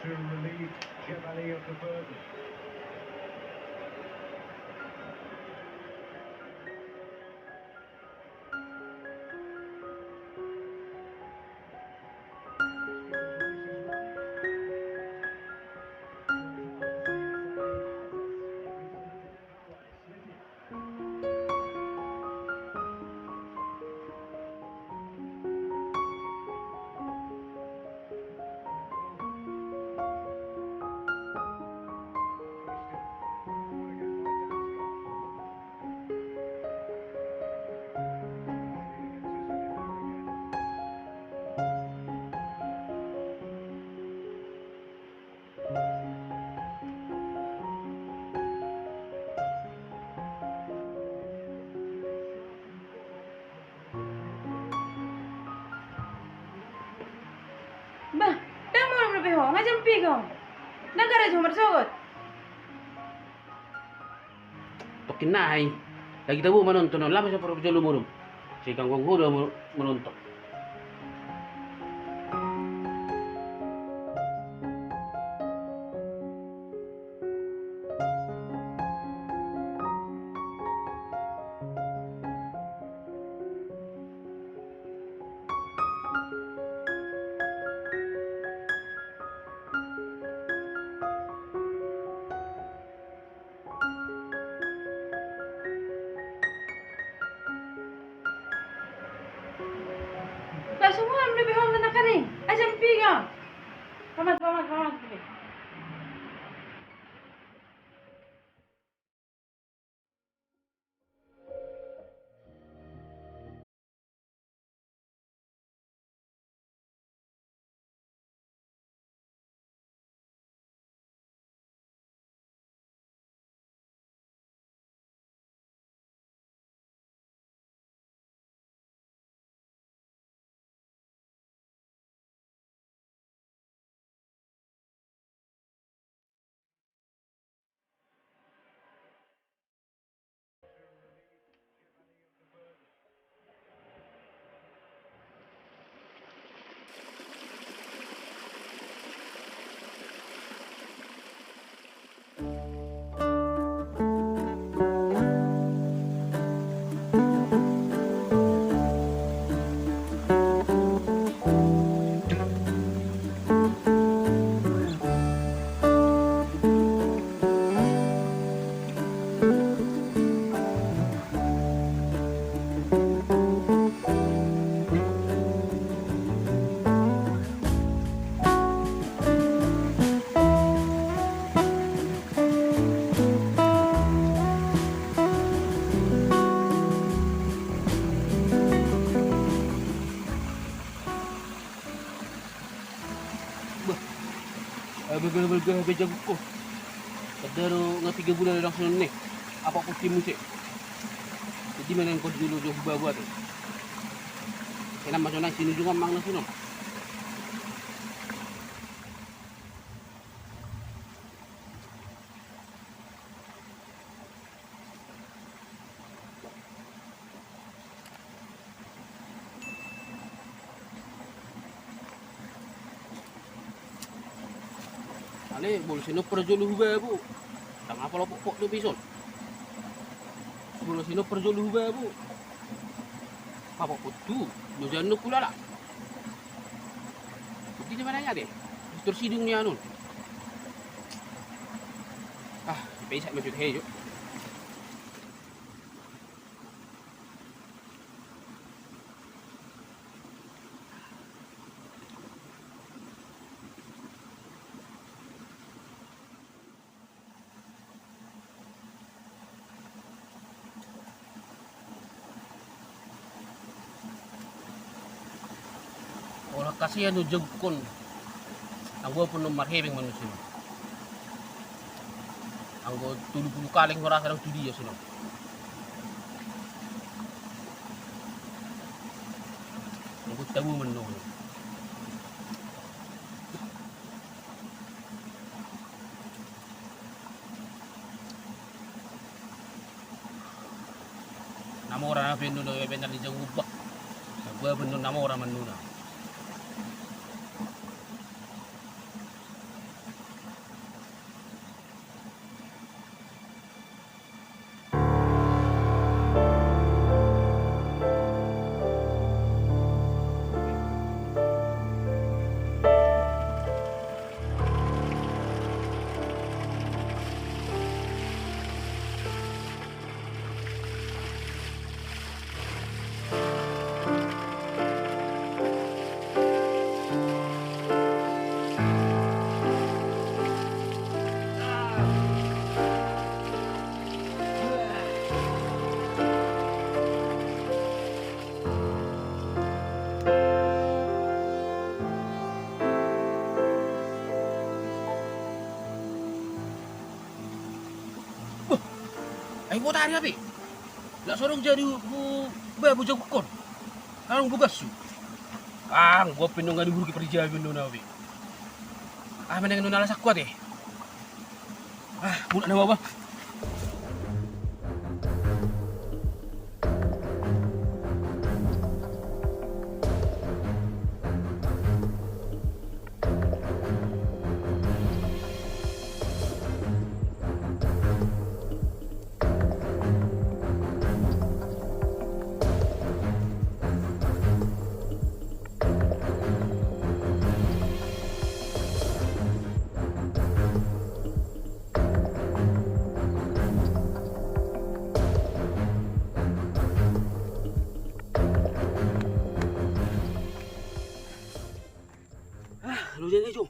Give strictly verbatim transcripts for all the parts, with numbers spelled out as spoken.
Relieved Jebali of the burden. Bah, ndang modom dope ho, nga jam piga on? Ndang karaja ho marsogot? Tokkin nai, lagi tabo manonton on, laho ma sian parjolo modom. Sai ganggu ho do manonton. Langsung mulai melebihi orang nak kari. Aja piga. Paman, paman, paman. Bah, eh, balga-balga hape jabu ho. Tanda do nga tiga bulan do songon on, apak poti muse. Jadi mending ho jolo jo hubaboa tu. Enak ma songon i, sinujung amang na songon on. Ale, molo songon i parjolo hubabo. Ndang apala pokpok dope ison. Molo songon i parjolo hubabo. Papokpok tu, lo jano kulala. Bukti di mana ya deh? Tersidung ni anun. Ah, bisa masuk hejo. Olo, kasian do jangkon. Anggo pun marhepeng manusia. Anggo tolu pulu kaleng hurasa nang tu dia sudah. Anggo tabu menung. Na mora na pendu do benar di jaguba. Jaguba pendu na mora menuna. Botari ape? Nda so adong jadi hu, hu, babu jagukkon. Adong bogashu. Anggo pe nunga diuruki parjabi nuna ape. Ah, menang nuna alasak kuat e. Ah, budak na bawa. Ah, lu jadi, Cuk.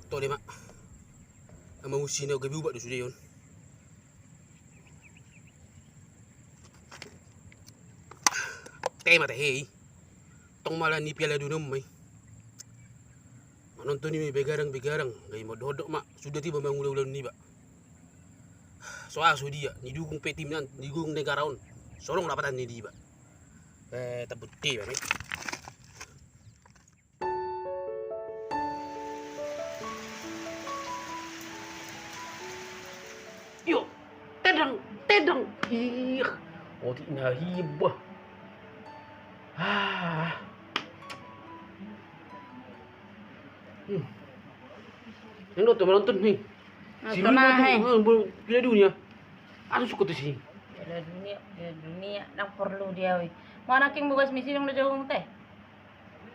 Tole ma. Ama usi na gabe ubat do sude on. Te ma tahe i. Tong mala ni Piala Dunia on ma i. Manonton i ma i begadang begadang, gabe modok-odok ma, suda tiba mangula-ula niba. So aso dia, ni dukung pe tim nan, ni dukung negara on. So adong lapatan ni diba. Eh, tabut te ma i. Yo, tendang, tendang. Ih, otik na hiba. Ah. Hmm. Yang nonton, nonton nih. Nonton si Rui ahe. Nonton, eh, Piala Dunia. Anu suka tusi. Piala Dunia, Piala Dunia, ndang porlu dia, weh. Mana king bukas misi dong na jagung teh?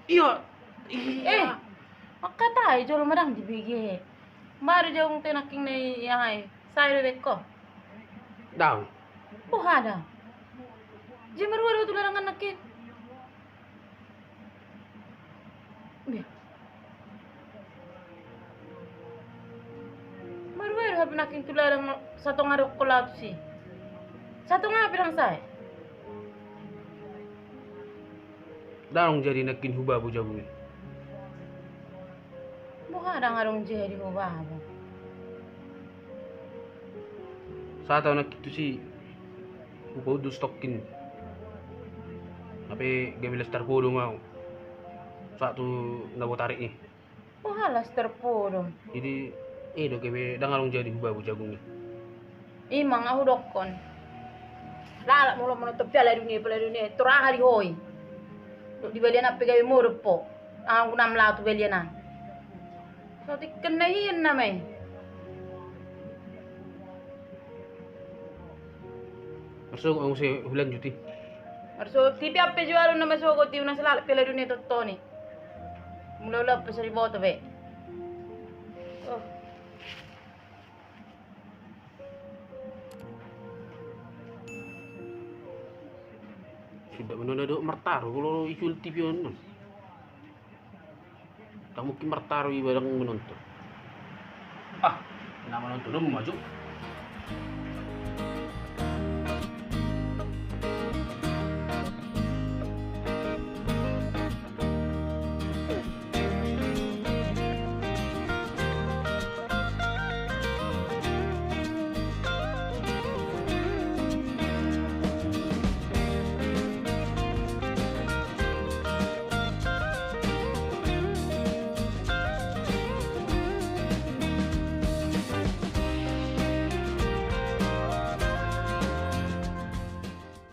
Iya. Iya. Eh, mangkatai jolo ma dang dibege. Baru jagung teh nangkin na i ahai. Sai do beko. Dang. Boha dang. Jemar waro tu larangan nangkin. Iya. Baru waro hape nangkin tu ladang satonga do kola tu si. Satonga hape dang sai. Dang jadi nangkin hubabu jagung i. Boha dang adong jadi hubabu. Sata nangkin tu si hupaudus tongkin. Hape gabe las tarpodom au. Satu na botarik i. Boha las tarpodom. Jadi i do gabe dang adong jadi hubabu jagung i. Ima nga hudokkon. Lalap molo manonton Piala Dunia, Piala Dunia, tor aha di ho i. Dok di balian an pe gabe modom ho. Anggo na mlaha tu balian an. So tingkin na hian nama i. Marsogot muse hulanjut i. Marsogot i pe ampe jualon na marsogot i, unang sai lalap Piala Dunia tonton i. Mula-ula pe so diboto be. Oh. Sudah mana ada martaru kalau isul T V on. Ndang mungkin martaru iba dang manonton. Ah, na manonton on maju.